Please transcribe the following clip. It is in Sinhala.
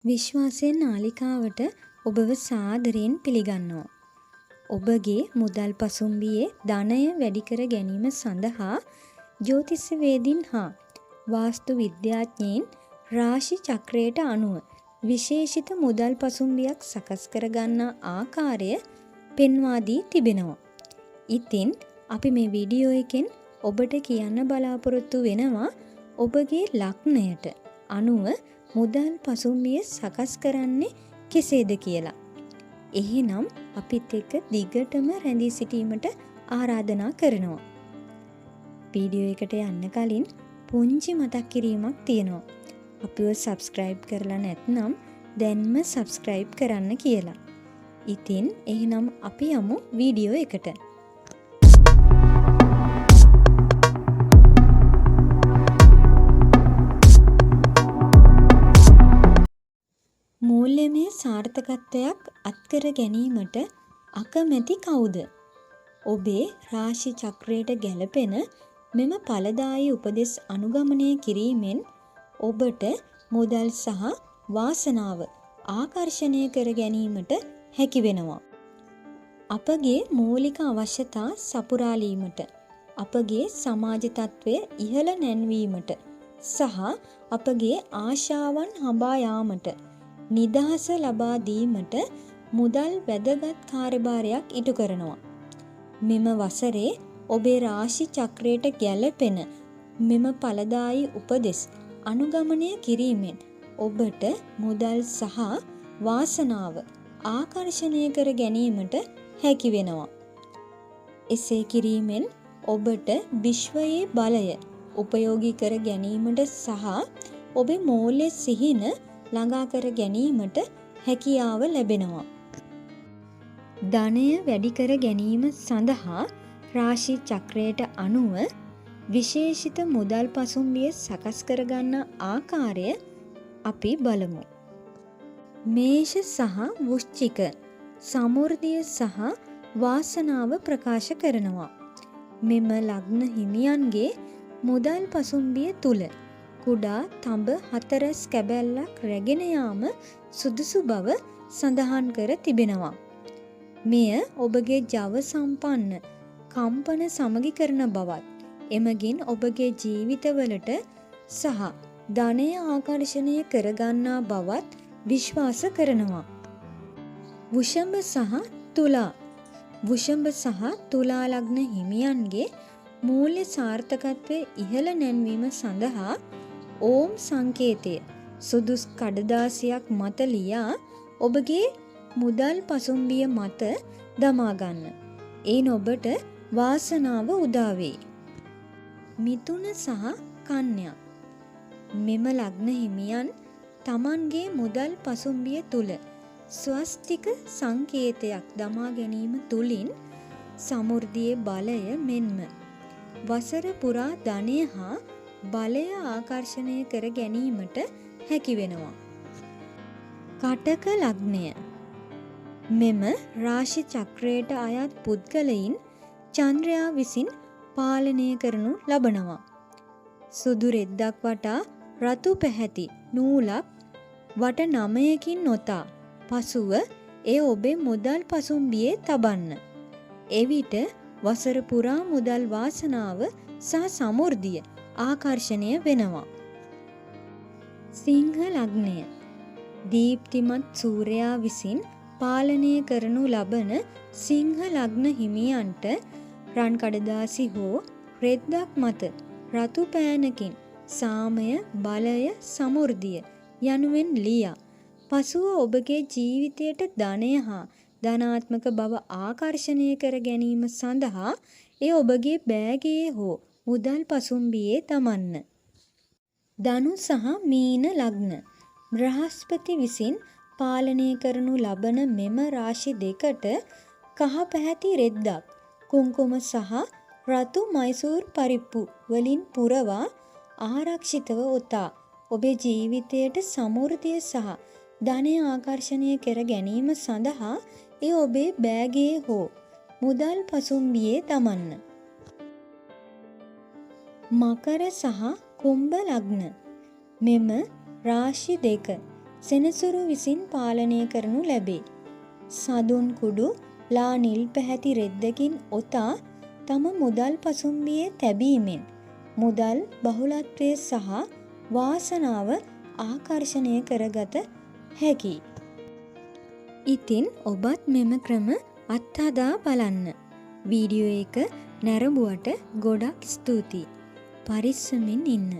විශ්වාසය නාලිකාවට ඔබව සාදරයෙන් පිළිගන්නවා. ඔබගේ මුදල් පසුම්බියේ ධනය වැඩි කර ගැනීම සඳහා ජ්‍යොතිෂවේදීන් හා වාස්තු විද්‍යාඥයින් රාශි චක්‍රයට අනුව විශේෂිත මුදල් පසුම්බියක් සකස් කරගන්නා ආකාරය පෙන්වා දී තිබෙනවා. ඉතින් අපි මේ වීඩියෝ එකෙන් ඔබට කියන්න බලාපොරොත්තු වෙනවා ඔබගේ ලග්නයට අනුව මුදල් පසුම්බිය සකස් කරන්නේ කෙසේද කියලා. එහෙනම් අපිත් එක්ක දිගටම රැඳී සිටීමට ආරාධනා කරනවා. වීඩියෝ එකට යන්න කලින් පුංචි මතක් කිරීමක් තියෙනවා. අපිව සබ්ස්ක්‍රයිබ් කරලා නැත්නම් දැන්ම සබ්ස්ක්‍රයිබ් කරන්න කියලා. ඉතින් එහෙනම් අපි යමු වීඩියෝ එකට. මූල්‍යමය සාර්ථකත්වයක් අත්කර ගැනීමට අකමැති කවුද? ඔබේ රාශි චක්‍රයට ගැලපෙන මෙම ඵලදායී උපදෙස් අනුගමනය කිරීමෙන් ඔබට මුදල් සහ වාසනාව ආකර්ෂණය කර ගැනීමට හැකි වෙනවා. අපගේ මූලික අවශ්‍යතා සපුරාලීමට, අපගේ සමාජ තත්ත්වය ඉහළ නැන්වීමට සහ අපගේ ආශාවන් හඹා යාමට නිදහස ලබා දීමට මුදල් වැදගත් කාර්යභාරයක් ඉටු කරනවා. මෙම වසරේ ඔබේ රාශි චක්‍රයට ගැලපෙන මෙම ඵලදායී උපදෙස් අනුගමනය කිරීමෙන් ඔබට මුදල් සහ වාසනාව ආකර්ෂණය කර ගැනීමට හැකි වෙනවා. එසේ කිරීමෙන් ඔබට විශ්වයේ බලය උපයෝගී කර ගැනීමට සහ ඔබේ මූල්‍ය සිහින ළඟා කර ගැනීමට හැකියාව ලැබෙනවා. ධනය වැඩි කර ගැනීම සඳහා රාශි චක්‍රයට අනුව විශේෂිත මුදල් පසුම්බිය සකස් කරගන්න ආකාරය අපි බලමු. මේෂ සහ වෘශ්චික සමෘද්ධිය සහ වාසනාව ප්‍රකාශ කරනවා. මෙම ලග්න හිමියන්ගේ මුදල් පසුම්බිය තුල කුඩා තඹ හතරැස් කැබැල්ලක් රැගෙන යාම සුදුසු බව සඳහන් කර තිබෙනවා. මෙය ඔබගේ ජව සම්පන්න කම්පන සමගි කරන බවත්, එමගින් ඔබගේ ජීවිතවලට සහ ධනය ආකර්ෂණය කරගන්නා බවත් විශ්වාස කරනවා. වෘෂභ සහ තුලා. වෘෂභ සහ තුලා ලග්න හිමියන්ගේ මූල්‍ය සාර්ථකත්වය ඉහළ නැන්වීම සඳහා ඕම් සංකේතය සුදුස් කඩදාසියක් මත ලියා ඔබගේ මුදල් පසුම්බිය මත දමා ගන්න. එයින් ඔබට වාසනාව උදා වේ. මිථුන සහ කන්‍යා. මෙම ලග්න හිමියන් තමන්ගේ මුදල් පසුම්බිය තුල ස්වස්තික සංකේතයක් දමා ගැනීම තුලින් සමෘද්ධියේ බලය මෙන්ම වසර පුරා ධනය හා බලය ආකර්ෂණය කර ගැනීමට හැකි වෙනවා. කටක ලග්නය. මෙම රාශි චක්‍රයට අයත් පුද්ගලයින් චන්ද්‍රයා විසින් පාලනය කරනු ලබනවා. සුදු රෙද්දක් වටා රතු පැහැති නූලක් වට 9කින් නොතා පසුව එය ඔබේ මුදල් පසුම්බියේ තබන්න. එවිට වසර පුරා මුදල් වාසනාව සහ සමෘද්ධිය ආකර්ෂණය වෙනවා. සිංහ ලග්නය. දීප්තිමත් සූර්යයා විසින් පාලනය කරනු ලබන සිංහ ලග්න හිමියන්ට රන් කඩදාසි හෝ රෙද්දක් මත රතු පෑනකින් සාමය, බලය, සමෘද්ධිය යනුවෙන් ලියා පසුව ඔබගේ ජීවිතයට ධනය හා ධනාත්මක බව ආකර්ෂණය කර ගැනීම සඳහා එය ඔබගේ බෑගයේ හෝ මුදල් පසුම්බියේ දමන්න. ධනු සහ මීන ලග්න. බ්‍රහස්පති විසින් පාලනය කරනු ලබන මෙම රාශි දෙකට කහ පැහැති රෙද්දක් කුංකුම සහ රතු මයිසූර් පරිප්පු වලින් පුරවා ආරක්ෂිතව ඔතා ඔබේ ජීවිතයට සමෘද්ධිය සහ ධනය ආකර්ෂණය කර ගැනීම සඳහා එය ඔබේ බෑගයේ හෝ මුදල් පසුම්බියේ දමන්න. මකර සහ කුම්භ ලග්න. මෙම රාශි දෙක සෙනසුරු විසින් පාලනය කරනු ලැබේ. සඳුන් කුඩු ලා නිල් පැහැති රෙද්දකින් ඔතා තම මුදල් පසුම්බියේ තැබීමෙන් මුදල් බහුලත්වය සහ වාසනාව ආකර්ෂණය කරගත හැකියි. ඉතින් ඔබත් මෙම ක්‍රම අත්හදා බලන්න. වීඩියෝ එක නැරඹුවට ගොඩක් ස්තුතියි. පරිස්සමින් ඉන්න.